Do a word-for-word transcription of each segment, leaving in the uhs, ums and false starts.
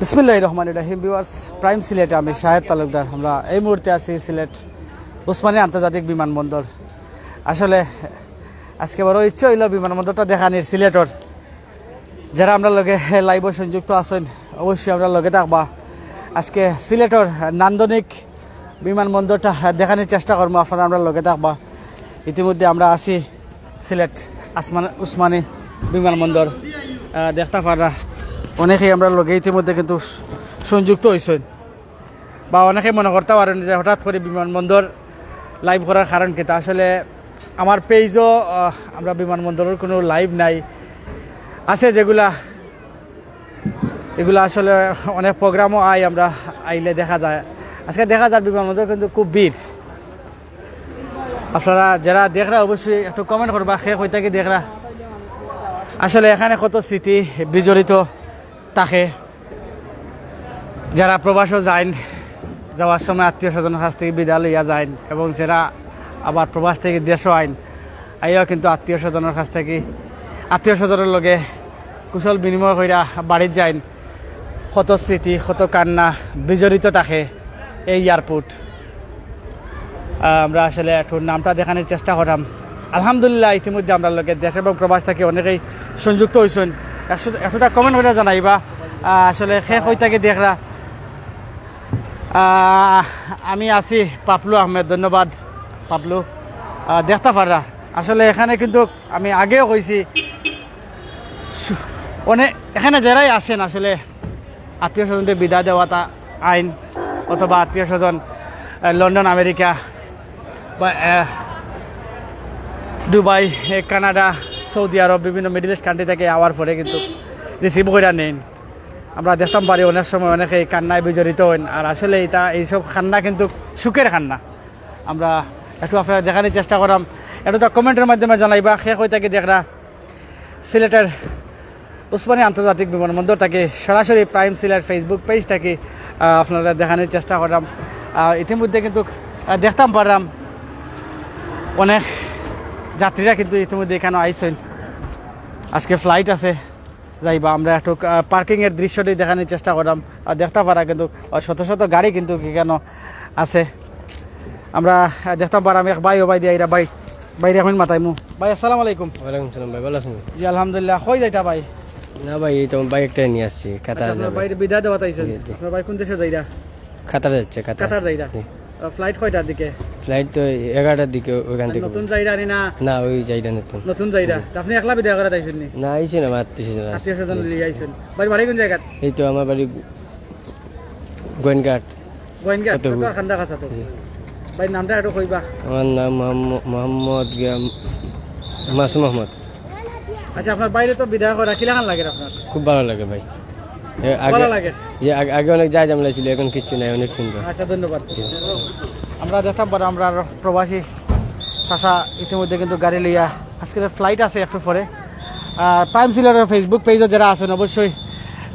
বিসমিল্লাহির রহমানির রহিম। Viewers, prime সিলেটে আমি শাহেদ তালুকদার। আমরা এই মুহূর্তে আছি সিলেট উসমানী আন্তর্জাতিক বিমানবন্দর। আসলে আজকে বড় ইচ্ছে অইলো বিমানবন্দরটা দেখানির সিলেটর। যারা আমরার লগে লাইভো সংযুক্ত আছইন, অবশ্যই আমরার লগে থাকবা। আজকে সিলেটর নান্দনিক বিমানবন্দরটা দেখানির চেষ্টা করমু, আপনারা আমরার লগে থাকবা। ইতিমধ্যে আমরা আছি সিলেট আসমান উসমানী বিমানবন্দর। আহ, দেখতা পাররা অনেকেই আমরার লগে ইতিমধ্যে কিন্তু সংযুক্ত অইছইন, বা অনেকে মনে করতা পারইন যে হঠাৎ করি বিমানবন্দর লাইভ করার কারণ কিতা। আসলে আমার পেজও, আহ, আমরা বিমানবন্দরর কুনু লাইভ নাই, আছে যেগুলা, এগুলা আসলে অনেক প্রোগ্রামও আই, আমরা আইলে দেখা যায়। আজকে দেখা যায় বিমানবন্দর কিন্তু খুব ভিড়। আপনারা যারা দেখরা অবশ্যই একটু কমেন্ট করবা, কে কই থাকি দেখরা। আসলে এখানে কত স্মৃতি বিজড়িত থাকে। যারা প্রবাসও যাইন, যাওয়ার সময় আত্মীয় স্বজনের কাছ থাকি বিদায় লইয়া যাইন, এবং যারা আবার প্রবাস থাকি দেশও আইন, আইয়াও কিন্তু আত্মীয় স্বজনের কাছ থাকি, আত্মীয় স্বজনের লগে কুশল বিনিময় কইরা বাড়িত যাইন। কত স্মৃতি, কত কান্না বিজড়িত থাকে এই এয়ারপোর্ট। আহ, আমরা আসলে একটু নামটা দেখানির চেষ্টা করলাম। আলহামদুলিল্লাহ, ইতিমধ্যে আমরার লগে দেশ এবং প্রবাস থাকি অনেকেই সংযুক্ত অইছইন। একশো, একশোটা কমেন্ট কইরা জানাইবা, আহ, আসলে কে কই থাকি দেখরা। আহ, আমি আছি পাপলু আহমেদ, ধন্যবাদ পাপলু। আহ, দেখতা পাররা আসলে এখানে কিন্তু আমি আগেও কইছি, সু-, অনেক এখানে যারাই আসেন আসলে আত্মীয় স্বজনকে বিদায় দেওয়াটা আইন, অথবা আত্মীয় স্বজন, আহ, লন্ডন, আমেরিকা বা, আহ, দুবাই, এ, কানাডা, সৌদি আরব, বিভিন্ন মিডল ইস্ট কান্ট্রি থাকি আওয়ার পরে কিন্তু রিসিভ কইরা নেইন। আমরা দেখতাম পারি অনেক সময় অনেকেই কান্নায় বিজড়িত অইন, আর আসলে ইটা, এইসব কান্না কিন্তু সুখের কান্না। আমরা একটু আপনারারে দেখানির চেষ্টা করলাম, একটু তা কমেন্টের মাধ্যমে জানাইবা কে কই থাকি দেখরা। সিলেটের উসমানী আন্তর্জাতিক বিমানবন্দর থাকি সরাসরি প্রাইম সিলেট Facebook পেজ থাকি, আহ, আপনারারে দেখানির চেষ্টা করলাম। আহ, ইতিমধ্যে কিন্তু, আহ, দেখতাম পারলাম অনেক যাত্রীরা কিন্তু ইতিমধ্যে এখানো আইছইন। আজকে ফ্লাইট আছে, যাইবা। আমরা একটু, আহ, পার্কিংয়ের দৃশ্যটি দেখানির চেষ্টা করলাম। আর দেখতা পাররা কিন্তু, আহ, শত শত গাড়ি কিন্তু এখানো আছে। আমরা, আহ, দেখতাম পারলাম এক ভাই, ও ভাই দিয়া এরা ভাই, বাইরে এখন মাতাইমু। ভাই, আসসালামু আলাইকুম। ওয়ালাইকুম সালাম ভাই, ভালা আছইন? জি, আলহামদুলিল্লাহ। কই যাইতা ভাই? না ভাই, এই তো আমার ভাই একটা নিয়া আইছি, কাতার আচ্ছা, আপনার যাইবো। ভাইরে বিদায় দেওয়াত আইছইন? জি, জি। আপনার ভাই কোন দেশে যাইরা? কাতার যাচ্ছে, কাতার। কাতার যাইরা? জি। আহ, ফ্লাইট কয়টার দিকে? ফ্লাইট তো এগারোটার দিকে ওখান আর থাকি। নতুন যাইরা নি না? না, ওই যাইরা নতুন। নতুন যাইরা? জি। তা আপনি একলা বিদায় করাত আইছইন নি? না, আইছি না, আমার আত্মীয় স্বজন আছে। আত্মীয় স্বজন জি। লইয়া আইছইন। ভাই, বাড়ি কোন জাগাত? এই তো আমার বাড়ি গোয়েনঘাট। গোয়েনঘাট? ফতেপুর। ফতেপুর খান্দা কাছা তো। জি। ভাই, নামটা একটু কইবা? আমার নাম মোহাম্ম-, মোহাম্মদ গিয়া মাসুম আহমদ। আচ্ছা, আপনার ভাইরে তো বিদায় করা কিলাখান লাগে আপনার? খুব ভালো লাগে ভাই। এ, আগে, ভালো লাগে? যে আগে, আগে অনেক যা ঝামেলা ছিল, এখন কিচ্ছু নাই, অনেক সুন্দর। আচ্ছা, ধন্যবাদ। জি। আমরা দেখতাম পারলাম আমরা আরো প্রবাসী চাচা ইতিমধ্যে কিন্তু গাড়ি লইয়া, আজকে ফ্লাইট আছে একটু পরে। আহ, প্রাইম সিলেটের Facebook পেজও যারা আছইন অবশ্যই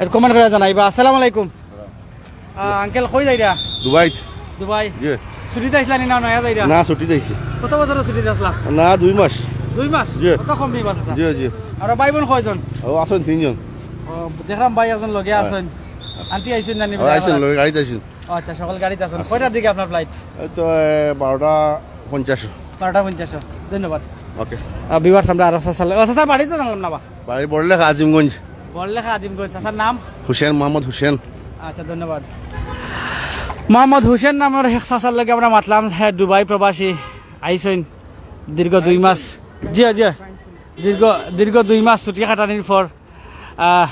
একটু কমেন্ট করিয়া জানাইবা। আসসালামু আলাইকুম। আহ, আঙ্কেল, কই যাইরা? দুবাইত। দুবাই? জি। ছুটিত আইছলা নি না নয়া যাইরা? না, ছুটিত আইছি। কত বছরর ছুটিত আছলা? না, দুই মাস। দুই মাস? জি। কত কম দুই মাস আছে? জি, জি। আর ভাই বোন কয়জন? ও, আছইন তিনজন। ও, দেখলাম ভাই একজন লগে হয়। আছইন। আন্টি আইছইন না নি? ও, আইছইন, লগে গাড়িত আইছইন। ও আচ্ছা, সকল গাড়িত আছইন। আচ্ছা। কয়টার দিকে আপনার ফ্লাইট? এই তো, এ, বারোটা পঞ্চাশ। বারোটা পঞ্চাশ। ধন্যবাদ। ওকে। আহ, ভিউয়ার্স, আমরা আরো চাচার ল-, ও, চাচার বাড়ি তো জানলাম না বা? বাড়ি বড়লেখা আজিমগঞ্জ। বড়লেখা আজিমগঞ্জ। চাচার নাম? হুসেন, মোহাম্মদ হুসেন। আচ্ছা, ধন্যবাদ। মোহাম্মদ হুসেন নামের এক চাচার লগে আমরা মাতলাম, হ্যাঁ, দুবাই প্রবাসী, আইছইন দীর্ঘ দুই মাস। জি, জি। দীর্ঘ, দীর্ঘ দুই মাস ছুটি কাটানির পর, আহ,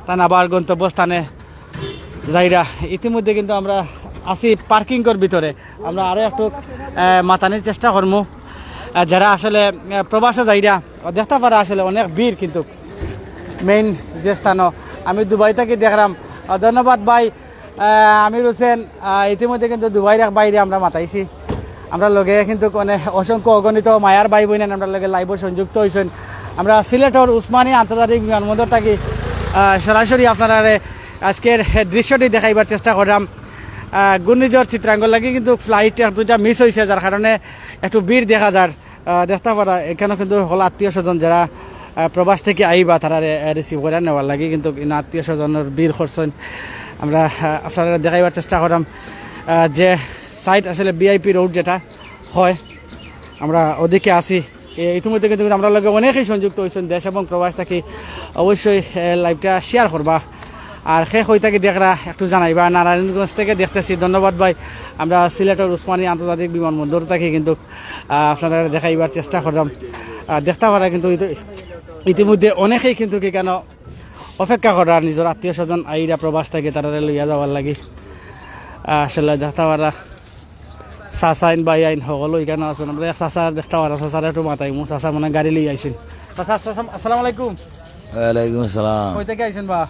তান আবার গন্তব্যস্থানে যাইরা। ইতিমধ্যে কিন্তু আমরা আছি পার্কিংর ভিতরে। আমরা আরো একটু, আহ, মাতানির চেষ্টা করমু। আহ, যারা আসলে, আহ, প্রবাসে যাইরা, দেখতা পাররা আসলে অনেক ভিড় কিন্তু মেইন যে স্থানও। আমি দুবাই থাকি দেখলাম। আহ, ধন্যবাদ ভাই, আহ, আমির হোসেন। আহ, ইতিমধ্যে কিন্তু দুবাইর এক ভাইরে আমরা মাতাইছি। আমরার লগে কিন্তু অনেক অসংখ্য অগণিত মায়ার ভাই বোন আমরার লগে লাইভও সংযুক্ত অইছইন। আমরা সিলেটর উসমানী আন্তর্জাতিক বিমানবন্দর থাকি, আহ, সরাসরি আপনারারে আজকের দৃশ্যটি দেখাইবার চেষ্টা করলাম। আহ, ঘূর্ণিঝড় চিত্রাঙ্গর লাগি কিন্তু ফ্লাইট এক দুইটা মিস অইছে, যার কারণে একটু ভিড় দেখা যার। আহ, দেখতা পাররা এখানো কিন্তু হকল আত্মীয় স্বজন যারা, আহ, প্রবাস থাকি আইবা, তারারে, আহ, রিসিভ করিয়া নেওয়ার লাগি কিন্তু ইনো আত্মীয় স্বজনর ভিড় করছইন। আমরা আহ, আপনারারে দেখাইবার চেষ্টা কররাম আহ, যে সাইড আসলে ভিআইপি রোড যেটা হয়, আমরা ওদিকে আছি। এ, ইতিমধ্যে কিন্তু আমরার লগে অনেকেই সংযুক্ত অইছইন দেশ এবং প্রবাস থাকি। অবশ্যই এ, লাইভটা শেয়ার করবা। আর কে কই থাকি দেখরা একটু জানাইবা। নারায়ণগঞ্জ থেকে দেখতেছি, ধন্যবাদ ভাই। আমরা সিলেটর উসমানী আন্তর্জাতিক বিমানবন্দর থাকি কিন্তু আহ, আপনারারে দেখাইবার চেষ্টা কররাম। আহ, দেখতা পাররা কিন্তু ইতি- ইতিমধ্যে অনেকেই কিন্তু কি কেন অপেক্ষা কররা, নিজর আত্মীয় স্বজন আইরা প্রবাস থাকি তারারে লইয়া যাওয়ার লাগি। আহ, আসলে দেখতা পাররা চাচা আইন, ভাই আইন, হকল ইখানো আছইন। আমরা এক চাচা দেখতা পাররা, চাচারে একটু মাতাইমু। চাচা মনে হয় গাড়ি লইয়া আইছইন। চাচা, আসসালাম-, আসসালামু আলাইকুম। ওয়ালাইকুম আসসালাম। কই থাকি আইছইন বা?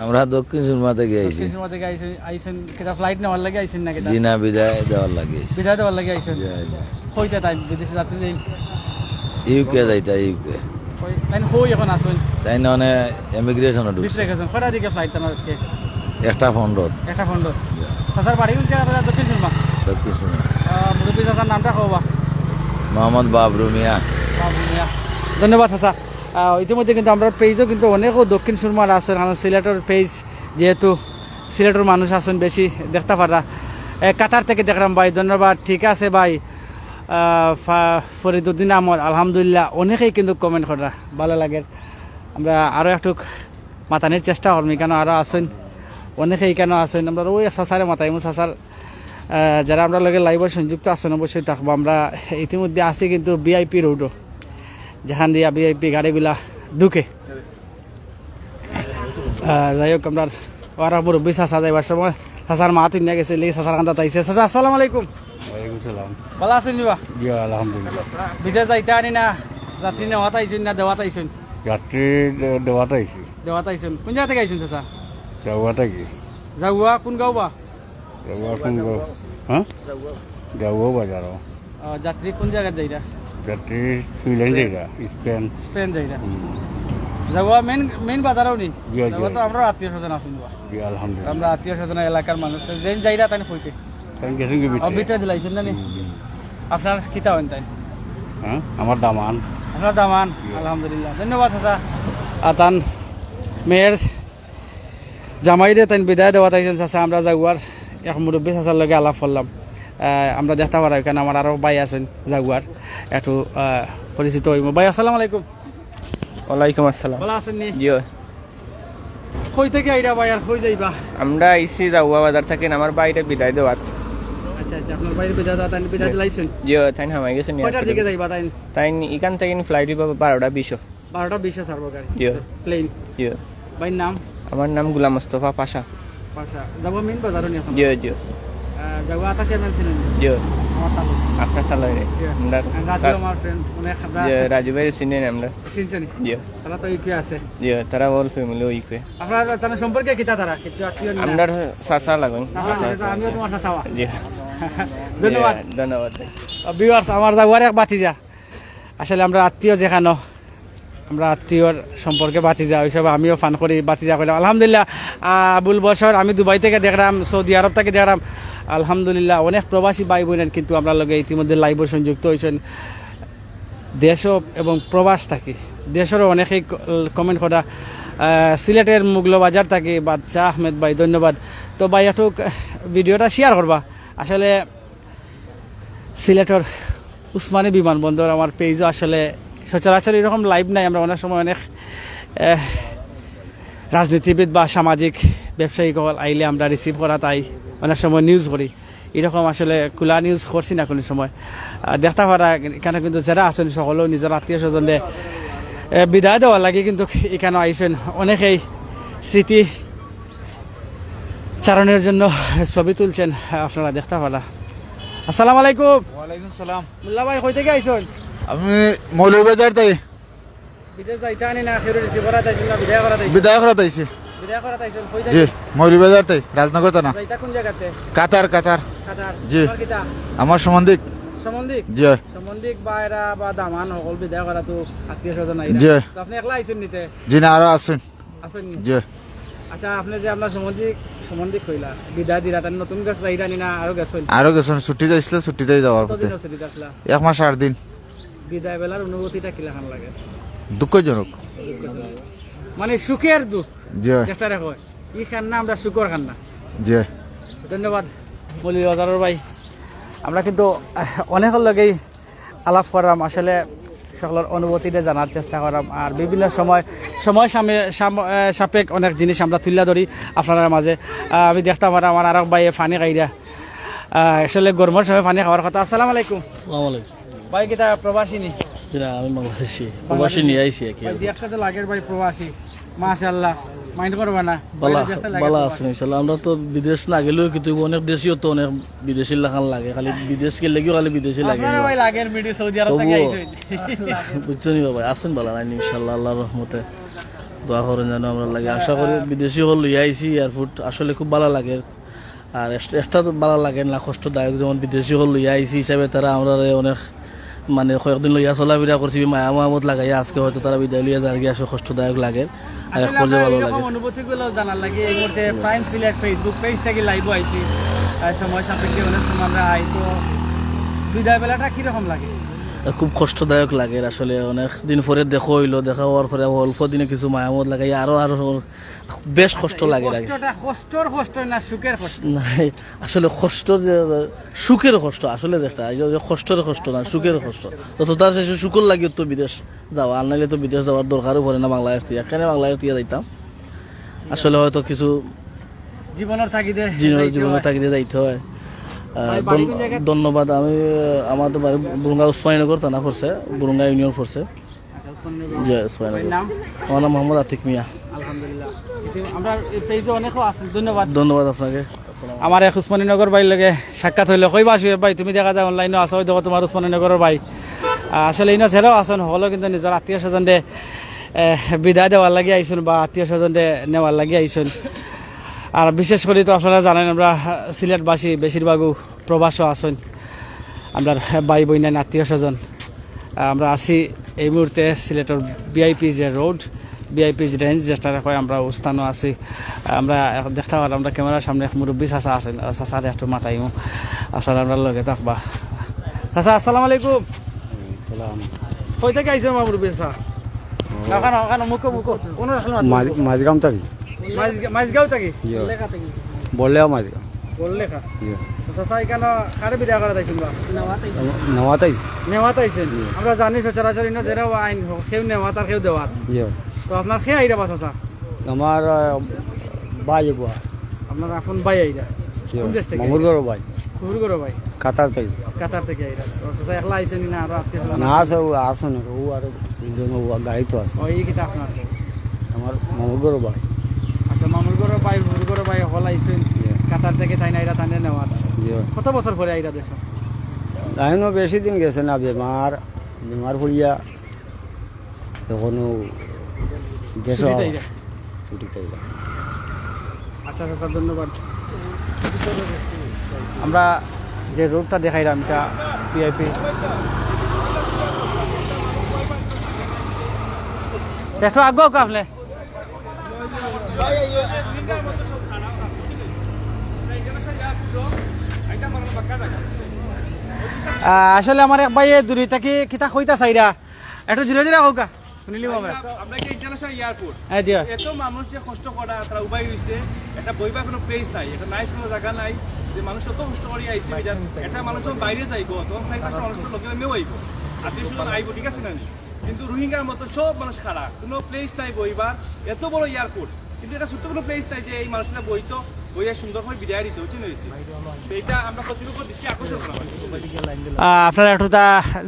আমরা দক্ষিণ সুরমা থাকি আইছি। দক্ষিণ সুরমা থাকি আইছইন, আইছইন কিতা ফ্লাইট নেওয়ার লাগি আইছইন না কিতা? জি না, বিদায় দেওয়ার লাগি আইছি। বিদায় দেওয়ার লাগি আইছইন? জি, জি। কইতা তাইন বিদেশি যাত্রী যাইন? ইউকে যাইতা, ইউকে। কই, তাইন কই এখন আছইন? তাইন মানে ইমিগ্রেশন ঢুকছে। ভিতরে গেছইন। কয়টা দিকে ফ্লাইট তান আজকে? একটা পনেরো। একটা পনেরো। জি। চাচার বাড়ি কোন জায়গা? দক্ষিণ সুরমা? দক্ষিণ সুরমা। আহ, মুরব্বী চাচার নামটা কও বা? মোহাম্মদ বাবরু মিয়া। বাবরু মিয়া। ধন্যবাদ চাচা। আহ, ইতিমধ্যে কিন্তু আমরার পেজও কিন্তু অনেকও দক্ষিণ সুরমার আছইন, কারণ সিলেটর পেজ যেহেতু সিলেটর মানুষ আছইন বেশি, দেখতা পাররা। এ, কাতার থাকি দেখরাম ভাই, ধন্যবাদ। ঠিক আছে ভাই। আহ, ফা-, ফরিদুদ্দিন আহমদ, আলহামদুলিল্লাহ, অনেকেই কিন্তু কমেন্ট কররা, ভালা লাগের। আমরা আরও একটু মাতানির চেষ্টা করমু, ইখানো আরও আছইন, অনেকেই ইখানো আছইন। আমরা ওই চাচারে মাতাইমু, চাচার, আহ, যারা আমরার লগে লাইভও সংযুক্ত আছইন অবশ্যই থাকবা। আমরা ইতিমধ্যে আছি কিন্তু ভিআইপি রোডও, যেখান দিয়া ভিআইপি গাড়িগুলা ঢুকে। আহ, যাই হোক, আমরার ওরা মুরব্বী চাচা যাইবার সময় চাচার মা তুই নিয়ে গেছে, লেগে চাচার কান্দাত আইছে। চাচা, আসসালামু আলাইকুম। ওয়ালাইকুম সালাম। ভালা আছইন নি বা? জি, আলহামদুলিল্লাহ। বিদেশ যাইতা আনি না, যাত্রী নেওয়াত আইছইন না দেওয়াত আইছইন? যাত্রী দে-, দেওয়াত আইছি। দেওয়াত আইছইন। কোন জায়গা থাকি আইছইন চাচা? জাউয়া থাকি। জাউয়া কোন গাঁও বা? জাউয়া কোন গাঁও? হ্যাঁ? জাউয়া বাজার। আহ, যাত্রী কোন জায়গাত যাইরা? যাত্রী সুইডেন যাইরা, স্পেন। স্পেন যাইরা। হুম। জাউয়া মেইন, মেইন বাজারও নি? জি, জি। জাউয়া তো আমরার আত্মীয় স্বজন আছইন বা? জি, আলহামদুলিল্লাহ। আমরার আত্মীয় স্বজন এলাকার মানুষ। তো যেইন যাইরা তাইন কইতে? তাইন গেছইন গি ভিতরে? আহ, ভিতরে দিলাইছইন না নি? হুম, হুম। আপনার কিতা অইন তাইন? হ্যাঁ, আমার দামান। আপনার দামান? জি। আলহামদুলিল্লাহ। ধন্যবাদ চাচা। আতান মেয়ের জামাইরে তাইন বিদায় দেওয়াত আইছইন চাচা, আমরা জাউয়ার এক মুরব্বী চাচার লগে আলাপ করলাম। আহ, আমরা দেখতা পাররা ইখানো আমার আরো ভাই আছইন জাউয়ার, একটু, আহ, পরিচিত অইমু। ভাই, আসসালামু আলাইকুম। ওয়ালাইকুম আসসালাম। ভালা আছইন নি? জি অয়। কই থাকি আইরা ভাই, আর কই যাইবা? আমরা আইছি জাউয়া বাজার থাকি, আমার ভাইরে বিদায় দেওয়াত। আচ্ছা, আচ্ছা, আপনার ভাইরে বিদায় দেওয়াত, তাইন বিদায় জি। দিলাইছইন? জি অয়, তাইন হামাই গেছইন কয়টার এয়ারপোর্টে। দিকে যাইবা তাইন? তাইন ইখান থাকি ফ্লাইট অইবো বারোটা বিশো। বারোটা বিশে ছাড়বো গাড়ি। জি। প্লেন। জি। ভাইর নাম? আমার নাম গোলাম মোস্তফা পাশা। পাশা। যাবো মেইন বাজারও নি এখন? জি, জি। আহ, যাবো আতা চেয়ারম্যান চিনেন? জি। আমার তালুক। আপনার তালুক রে? জি। আমরা আর রাজু সা-, আমার ফ্রেন্ড, মানে আমরা জি, রাজু ভাই চিনেন আমরা। চিনছেন? জি। তারা তো ইউকে আছে। জি, তারা অল ফ্যামিলি ইউকে। আপনার তার সম্পর্কে কিতা তারা? কিছু আত্মীয় নি না? আমরার চাচা লাগইন। চাচা লাগে, তো আমিও তোমার চাচা। জি। ধন্যবাদ। জি, ধন্যবাদ ভাই। আহ, viewers, আমার যাওয়ার এক ভাতিজা। আসলে আমরা আত্মীয় যেখানো, আমরা আত্মীয়র সম্পর্কে ভাতিজা, ওই হিসাবে আমিও ফান করি, ভাতিজা কইলাম। আলহামদুলিল্লাহ, আহ, আবুল বশর, আমি দুবাই থাকি দেখরাম, সৌদি আরব থাকি দেখরাম। আলহামদুলিল্লাহ, অনেক প্রবাসী ভাই বোনের কিন্তু আমরার লগে ইতিমধ্যে লাইভও সংযুক্ত অইছইন। দেশ এবং প্রবাস থাকি, দেশরও অনেকেই ক-, কমেন্ট করা। আহ, সিলেটের মুগলো বাজার থাকি বাদশাহ আহমেদ ভাই, ধন্যবাদ। তো ভাই, একটু ভিডিওটা শেয়ার করবা। আসলে সিলেটর উসমানী বিমানবন্দর, আমার পেজও আসলে সচরাচর এরকম লাইভ নাই। আমরা অনেক সময় অনেক, আহ, রাজনীতিবিদ বা সামাজিক ব্যবসায়ী সকল আইলে আমরা রিসিভ করা, তাই অনেক সময় নিউজ করি। এরকম আসলে খোলা নিউজ করছি না কোনো সময়। আহ, দেখতা পাররা ইখানো কিন্তু যারা আছইন সকলেও নিজর আত্মীয় স্বজনরে, আহ, বিদায় দেওয়ার লাগি কিন্তু ইখানো আইছইন। অনেকেই স্মৃতি চারণের জন্য ছবি তুলছেন, আপনারা দেখতা পাররা। আসসালামু আলাইকুম। ওয়ালাইকুম সালাম। মোল্লা ভাই, কই থাকি আইছইন? আমি মৌলভীবাজার থাকি। বিদেশ যাইতা আনি না, কেউরে রিসিভ করাত আইছইন না, বিদায় করাত আইছইন? বিদায় করাত আইছি। বিদায় করাত আইছইন, কই জি, থাকি? মৌলভীবাজার থাকি, রাজনগর থানা। যাইতা কোন জাগাতে? কাতার, কাতার। কাতার। জি। তোমার কিতা? আমার সম্বন্ধিক। সম্বন্ধিক? জি। সম্বন্ধিক বা এরা বা দামান সকল বিদায় করাত আত্মীয় স্বজন আইরা। জি। তো আপনি একলা আইছইন নিতে? জি না, আরো আছইন। আছইন নি? জি। আচ্ছা, আপনি যে আপনার সম্বন্ধিক, সম্বন্ধিক কইলা, বিদায় দিরা, তার নতুন গেছ যাইরা নি না আরো গেছইন? আরো গেছইন, ছুটি যাইছিল, ছুটি যাই যাওয়ার পথে। কতদিন ছুটি যাইছিলা? এক মাস আট দিন। বিদায় বেলার অনুভূতিটা কিলাখান লাগে? দুঃখজনক। মানে সুখের দুঃখ। জি। যেটারে কয়। ই কান্না আমরা শুকর কান্না। জি। ধন্যবাদ মৌলভীবাজারর ভাই। আমরা কিন্তু, আহ, অনেকর লগেই আলাপ করলাম, আসলে সকলর অনুভূতিটা জানার চেষ্টা করলাম। আর বিভিন্ন সময়, সময় সামে-, সাম-, আহ, সাপেক্ষ অনেক জিনিস আমরা তুলিয়া ধরি আপনারার মাঝে। আহ, আমি দেখতাম আর আমার আরক ভাইয়ে পানি খাইরা, আহ, আসলে গরমর সময় পানি খাওয়ার কথা। আসসালামু আলাইকুম। আসসালামু আলাইকুম। ভাই, কিতা প্রবাসী নি? জি না, আমি বাংলাদেশি। প্রবাসী নিয়ে আইছি আর কি। ভাই, দেখতে তো লাগের ভাই প্রবাসী। মাশাআল্লাহ, mind করবা না। বালা, ভাই, দেখতে লাগে বালা প্রবাসী। আছেন ইনশাআল্লাহ। আমরা তো বিদেশ না গেলেও কিন্তু অনেক দেশিও তো অনেক বিদেশি লাখান লাগে। খালি বিদেশ গেলে কি খালি বিদেশি লাগে? আপনারা ভাই লাগের মিডি সৌদি আরব থেকে তবুও আইছেন। বুঝছো নি বাবা? আছেন বালা নাই ইনশাআল্লাহ, আল্লাহর রহমতে। দোয়া করেন যেন আমরা লাগে। আশা করি বিদেশি হল লইয়া আইছি এয়ারপোর্ট। আসলে খুব বালা লাগে। আর এস-, একটা তো বালা লাগে না, কষ্টদায়ক, যেমন বিদেশি হল লইয়া আইছি হিসাবে তারা আমরারে অনেক, মানে, কয়েকদিন লইয়া চলাফেরা করছি, মায়া মহব্বত লাগাইয়া আজকে হয়তো তারা বিদায় লইয়া যার গিয়া আসলে কষ্টদায়ক লাগে। আর এক আসলে পর্যায়ে আমরা ভালো এরকম লাগে। অনুভূতিগুলো জানার লাগি এই মুহূর্তে প্রাইম সিলেট Facebook পেজ থেকে লাইভও আইছি। আর সময় সাপেক্ষে অনেক সময় আমরা আই, তো বিদায় বেলাটা কিরকম লাগে? খুব কষ্টদায়ক লাগে আসলে, অনেক দিন পরে দেখা হইলো, দেখা হওয়ার পরে অল্প দিনে কিছু মায়া মহব্বত লাগাইয়া আরো, আরো বেশ কষ্ট লাগে, লাগে। কষ্টটা কষ্টর কষ্ট না সুখের কষ্ট? না, আসলে কষ্টর যে, সুখের কষ্ট, আসলে যেটা, এই যে, যে কষ্টর কষ্ট না, সুখের কষ্ট। তো, তো তার শেষে সুখর লাগে তো বিদেশ যাওয়া, আর নাইলে তো বিদেশ যাওয়ার দরকারও পড়ে না বাংলাদেশ থেকে। এখানে বাংলাদেশ থেকে যাইতাম। আসলে হয়তো কিছু জীবনের তাগিদে জীবনের, যাইতে জীবনের হয়। তাগিদে যাইতে হয়। আহ, ভাই, বাড়ি কোন ধন-, জায়গায়? ধন্যবাদ। আমি, আহ, আমার তো বাড়ি বুরুঙ্গা উসমানীনগর থানা পড়ছে, বুরুঙ্গা ইউনিয়ন পড়ছে। আচ্ছা, উসমানীনগর। জি, উসমানীনগর। ভাইয়ের নাম? আমার নাম মোহাম্মদ আতিক মিয়া। আলহামদুলিল্লাহ। কিন্তু আমরা এই পেজে অনেকেও আছেন, ধন্যবাদ। ধন্যবাদ আপনাকে। আমার এক উসমানীনগর ভাইর লগে সাক্ষাৎ হইলো। কই বাসি ভাই, তুমি দেখা যায় অনলাইনও আছো, ওই দেখো তোমার উসমানীনগরের ভাই। আহ, আসলে ইনো যারাও আছেন, হকলেও কিন্তু নিজের আত্মীয় স্বজনরে, আহ, বিদায় দেওয়ার লাগি আইছইন বা আত্মীয় স্বজনরে নেওয়ার লাগি আইছইন। আর বিশেষ করি তো আপনারা জানেন, আমরা, আহ, সিলেটবাসী বেশিরভাগও প্রবাসও আছেন, আমরার ভাই বইনাইন আত্মীয় স্বজন। আমরা আছি এই মুহূর্তে সিলেটর ভিআইপি যে রোড, ভিআইপি রেঞ্জ যেটা কয়, আমরা অউ স্থানো আছি। আমরা এখন দেখতা পারলাম, আমরা ক্যামেরার সামনে এক মুরব্বী চাচা আছেন, চাচারে একটু মাতাইমু, আপনারা আমরার লগে থাকবা। চাচা, আসসালামু আলাইকুম। সালাম। কই থাকি আইছেন বা মুরব্বী চাচা? ওখানে, ওখানে মুখো, মুখো। কোনো রাখলে মাত মাঝ-, মাঝগাম থাকি। মাঝগা-, মাঝগাঁও থাকি? ইয়ো। বললেও মাঝগাম। বললেখা। ইয়ো। তো চাচা, এখানে কারে বিদায় করাত আইছেন বা? নেওয়াত আইছি। নেওয়াত আইছেন? ইয়ো। আমরা জানি সচরাচর ইনো যেরা আইন হ-, কেউ নেওয়াত আর কেউ দেওয়াত। ইয়ো। তো আপনার কে আইরা বা চাচা? আমার, আহ, ভাই এগুয়া। আপনার আপন ভাই আইরা? ইয়ো। কোন দেশ থেকে? মামুর ঘরর ভাই। মামুর ঘরর ভাই? কাতার থাকি। কাতার থাকি আইরা। তো চাচা একলা আইছেন না, আরো আত্মীয় স্বজন না, আছে? আছে, ও আছে না, ও আরো দুইজন ও গাড়িত আছে। ও, এই কিতা আপনার? আমার মামুর ঘরর ভাই। আচ্ছা, মামুর ঘরর ভাই, মামুর ঘরর ভাই হকল আইছেন। ইয়ে। কাতার থাকি তাইন আইরা, তানরে নেওয়াত। ইয়ে। কত বছর পরে আইরা দেশো? তাইনও বেশি দিন গেছে না, বেমার, বেমার পড়িয়া তখনও দেশো ছুটিত আইরা। ছুটিত আইরা। আচ্ছা, আচ্ছা, স্যার, ধন্যবাদ। আমরা যে রোডটা দেখাইলাম, এটা ভিআইপি। একটু আগে হোক আপনি। আহ, আসলে আমার এক ভাইয়ে দূরে থাকি কিতা কইতা চাইরা, একটু জোরে জোরে কউক্কা, হুনিলিমু আমরা। আমরা কি ইন্টারন্যাশনাল এয়ারপোর্ট? হ্যাঁ, জি। এত মানুষ যে কষ্ট করা, তারা উবাই রইছে, একটা বইবার কোনো প্লেস নাই, একটা নাইস কোনো জাগা নাই, যে মানুষ অত কষ্ট করি আইছে, এটা, এটা মানুষ যখন বাইরে যাইব, তখন চাই পাঁচটা মানুষের লগে লগে আইব, আত্মীয় স্বজন আইব, ঠিক আছে না? কিন্তু রোহিঙ্গার মতো সব মানুষ খাড়া, কোনো প্লেস নাই বইবার, এত বড় এয়ারপোর্ট, কিন্তু এটা ছোট্ট কোনো প্লেস নাই যে এই মানুষটা বইতো, বইয়া সুন্দর করে বিদায় দিত, বুঝছেন হয়েছে? তো এটা আমরা কর্তৃপক্ষের দৃষ্টি আকর্ষণ করা হয়। আহ, আপনারা একটু তা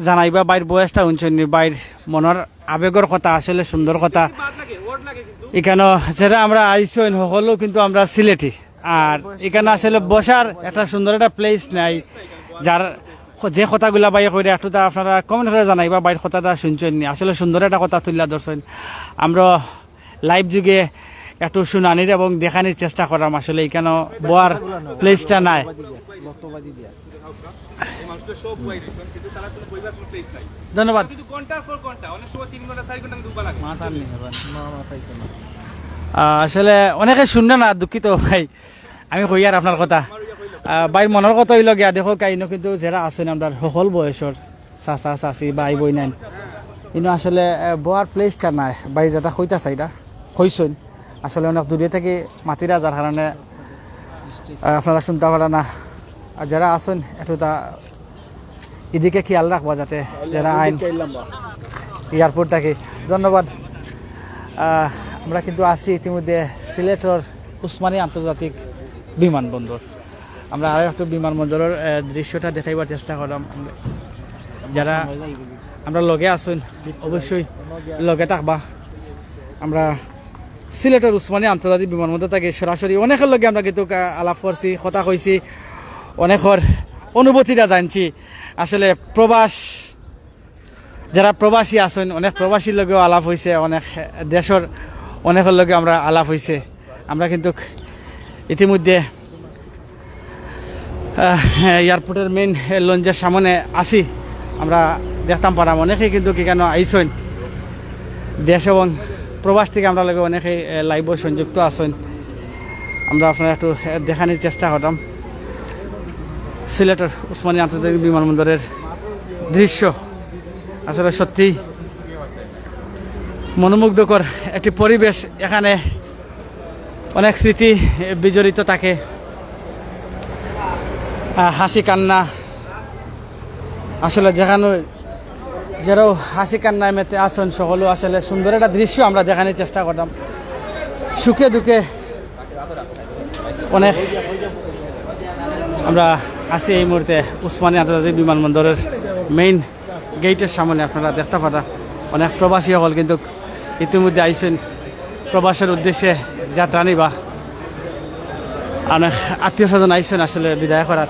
জানাইবা, বাইর বয়সটা শুনছেন নি, বাইর মনর আবেগর কথা, আসলে সুন্দর কথা। বাদ লাগে, ওয়ার্ড লাগে কিন্তু। এখানে যেরা আমরা আইছইন, হকলেও কিন্তু আমরা সিলেটি। আর এখানে আসলে বসার একটা সুন্দর একটা প্লেস নাই, যার যে কথাগুলা বাইয়ে কইরা একটু তা আপনারা কমেন্ট করে জানাইবা, বাইর কথাটা শুনছেন নি। আসলে সুন্দর একটা কথা তুলিয়া ধরছেন। আমরা লাইভ যুগে একটু শুনানির এবং দেখানির চেষ্টা করাম। আসলে এখানে বওয়ার প্লেসটা নাই। এই মানুষগুলো সব বই রয়েছেন, কিন্তু তারা কোনো বইবার কোনো প্লেস নাই। ধন্যবাদ। কিন্তু ঘন্টার পর ঘন্টা, অনেক সময় তিন ঘন্টা, চার ঘন্টা কিন্তু উবা লাগে। মাথা নেই, না, মাথা ইতো না। আহ, আসলে অনেকে শুনলে না, দুঃখিত ভাই। আমি কই আর আপনার কথা। আহ, ভাই, মনর কথা হইল গিয়া, দেখো, কাইনো কিন্তু যেরা আছেন আমরার হকল বয়সর, চাচা, চাচি, ভাই, বইনাইন, ইনো আসলে, আহ, বওয়ার প্লেসটা নাই। ভাই যেটা কইতা চাইরা, কইছইন। আসলে অনেক দূরে থাকি মাতিরা, যার কারণে, আহ, আপনারা শুনতা পারা না। আর যারা আছইন, একটু তা এদিকে খেয়াল রাখবা, যাতে যারা আইন এয়ারপোর্ট থাকি। ধন্যবাদ। আহ, আমরা কিন্তু আছি ইতিমধ্যে সিলেটর উসমানী আন্তর্জাতিক বিমানবন্দর। আমরা আরো একটু বিমানবন্দরের, আহ, দৃশ্যটা দেখাইবার চেষ্টা করলাম। যারা আমরা লগে আছইন, অবশ্যই লগে থাকবা। আমরা সিলেটর উসমানী আন্তর্জাতিক বিমানবন্দর থাকি সরাসরি অনেকের লগে আমরা কিন্তু, আহ, আলাপ করছি, কথা কইছি, অনেকের অনুভূতিটা জানছি। আসলে প্রবাস, যারা প্রবাসী আছইন, অনেক প্রবাসীর লগেও আলাপ হইছে, অনেক দেশর অনেকের লগে আমরা আলাপ হইছে। আমরা কিন্তু ইতিমধ্যে, আহ, এয়ারপোর্টের মেইন লঞ্চের সামনে আছি। আমরা দেখতাম পারাম অনেকেই কিন্তু এখানো আইছইন, দেশ এবং প্রবাস থাকি আমরা লগে অনেকেই, আহ, লাইভও সংযুক্ত আছইন। আমরা আপনারা একটু, আহ, দেখানির চেষ্টা করতাম সিলেটর উসমানী আন্তর্জাতিক বিমানবন্দরের দৃশ্য। আসলে সত্যি মনোমুগ্ধকর একটি পরিবেশ। এখানে অনেক স্মৃতি বিজড়িত থাকে। আহ, হাসি কান্না, আসলে যেখানে যেরাও হাসি কান্নায় মেতে আছইন, সকলও আসলে সুন্দর একটা দৃশ্য আমরা দেখানির চেষ্টা করতাম। সুখে দুঃখে অনেক আমরা আছি এই মুহূর্তে উসমানী আন্তর্জাতিক বিমানবন্দরের মেইন গেইটের সামনে। আপনারা দেখতা পারা অনেক প্রবাসী সকল কিন্তু ইতিমধ্যে আইছইন প্রবাসের উদ্দেশ্যে যাত্রা নিবা। অনেক আত্মীয় স্বজন আইছইন আসলে বিদায় করাত,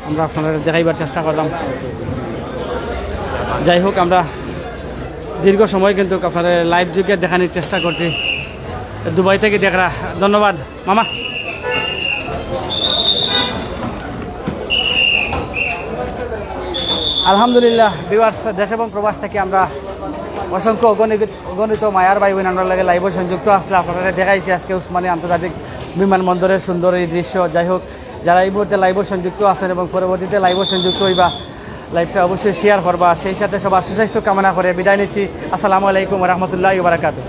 আমরা আপনারারে দেখাইবার চেষ্টা করলাম। যাই হোক, আমরা দীর্ঘ সময় কিন্তু আপনারারে লাইভ যোগে দেখানির চেষ্টা করছি। দুবাই থাকি দেখরা, ধন্যবাদ। মামা। আলহামদুলিল্লাহ, ভিউয়ার্স, দেশ এবং প্রবাস থাকি আমরা অসংখ্য অগণিত, অগণিত মায়ার ভাই বোন আমরার লগে লাইভও সংযুক্ত আছলা। আপনারারে দেখাইছি আজকে উসমানী আন্তর্জাতিক বিমানবন্দরের সুন্দর এই দৃশ্য। যাই হোক, যারা এই মুহূর্তে লাইভও সংযুক্ত আছইন এবং পরবর্তীতে লাইভও সংযুক্ত হইবা, লাইভটা অবশ্যই শেয়ার করবা। সেই সাথে সবার সুস্বাস্থ্য কামনা করে বিদায় নিচ্ছি। আসসালামু আলাইকুম ওয়া রাহমাতুল্লাহি ওয়া বারাকাতুহু।